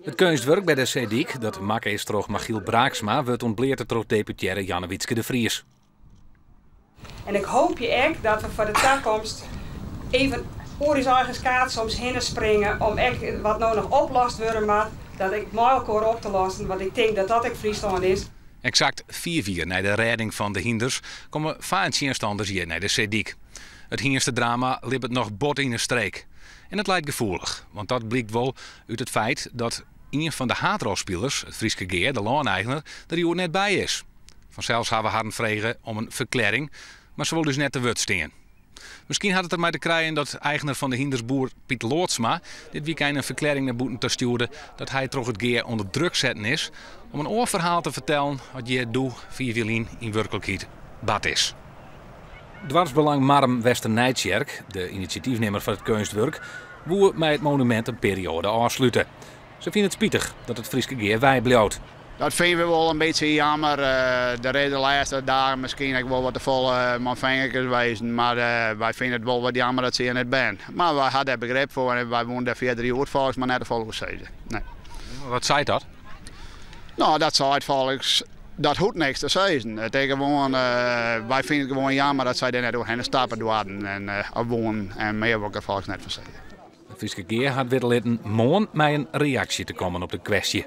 It keunstwurk by de seedyk, dat makke is troch Machiel Braaksma, wurdt ûntbleate troch deputearre Jannewietske de Vries. En ik hoopje ek dat we foar de takomst even oer ús eigen skaad soms hinne springe om ek wat no noch oplost wurde moat, dat ek mei elkoar op te lossen, want ik tink dat dat ek Fryslân is. Eksakt fiif jier nei de rêding fan de hynders komme foar en tsjinstanners hjir nei de seedyk. It hynstedrama libbet noch bot yn 'e streek. En it leit gefoelich, want dat blykt wol út it feit dat ien fan de haadrolspilers, it Fryske Gea, de lâneigener, der hjoed net by is. Fansels hawwe we harren frege om in ferklearring, mar se wol ús net te wurd stean. Miskien hat it der mei te krijen dat eigner fan de hynders boer Piet Lootsma dit wykein in ferklearring nei bûten ta stjoerde dat hy troch it Gea ûnder druk setten is om in oar ferhaal te fertellen as hjir doe fiif jier lyn yn wurklikheid bard is. Doarpsbelang Marrum Westernijtsjerk, de inisjatyfnimmer foar it keunstwurk, woe mei it monumint in perioade ôfslute. Se fine it spitich dat it Fryske Gea weibliuwt. Dat fine we wol in bytsje jammer. Der is de lêste dagen miskien ek wol wat te folle mei fingerkes wezen, mar wy fine it wol wat jammer dat se hjir net binne. Mar wy ha dêr begrip foar en wy woene dêr fierder hjoed folgens my net te folle oer sizze. Nee. Wat seit dat? No, dat seit folgens dat hoecht niks te sizzen. It is gewoan, wy fine it gewoan jammer dat sy dêr net oerhinne stappe doarden en of woenen en mear wol ik der folgens net fan sizze. It Fryske Gea hat witte litten moarn mei in reaksje te kommen op de kwestje.